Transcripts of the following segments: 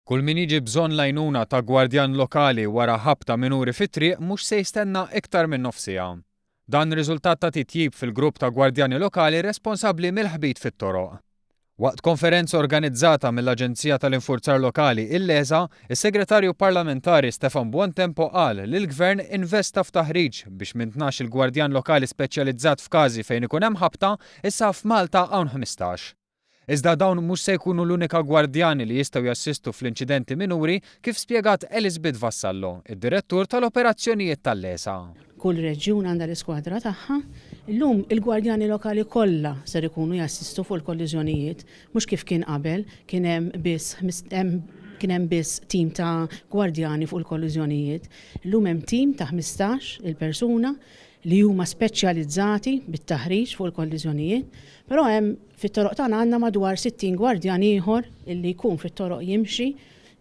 Kull min jiġi bżonn l-għajnuna ta' gwardjan lokali wara ħabta minuri fit-triq mhux se jistenna iktar minn nofs siegħa. Dan riżultat ta' titjib fil-grupp ta' gwardjani lokali responsabbli mill-ħbit fit-toroq. Waqt konferenza organizzata mill-Aġenzija tal-Infurzar Lokali, il-LESA, is-Segretarju Parlamentari Stefan Buontempo qal li l-Gvern investa f'taħriġ biex minn 12-il gwardjan lokali speċjalizzat f'każi fejn ikun hemm ħabta, issa f'Malta hawn 15. Iżda dawn mhux se jkunu l-unika gwardjani li jistgħu jassistu fl-inċidenti minuri kif spjegat Elizabeth Vassallo, id-Direttur tal-Operazzjonijiet tal-LESA. Kull reġjun għandha l-iskwadra tagħha. Illum il-gwardjani lokali kollha ser ikunu jassistu fuq il-kolliżjonijiet, mhux kif kien qabel, kien hemm biss kien hemm biss tim ta' gwardjani fuq il-kolliżjonijiet. Illum hemm tim ta' 15 il-persuna li huma speċjalizzati bit-taħriġ fuq il-kolliżjonijiet, però hemm Fit-toroq tagħna għandna madwar 60 gwardjan ieħor li jkun fit-toroq jimxi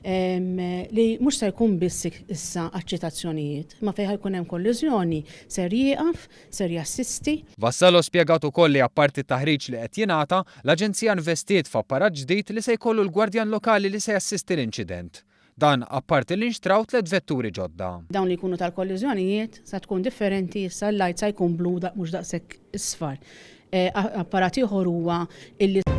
li mhux se jkun biss issa għaċ-ċitazzjonijiet, imma fejn ħa jkun hemm kolliżjoni ser jieqaf, ser jassisti. Vassallo spjegat ukoll li apparti t-taħriġ li qed jingħata, l-Aġenzija investiet f'apparat ġdid li se jkollu l-gwardjan lokali li se jassisti l-inċident. Dan apparti li nxtraw tlett vetturi ġodda. Dawn li jkunu tal-kolliżjonijiet sa tkun differenti issa l-light sa jkun blu mhux daqshekk isfar. Apparat ieħor huwa illi.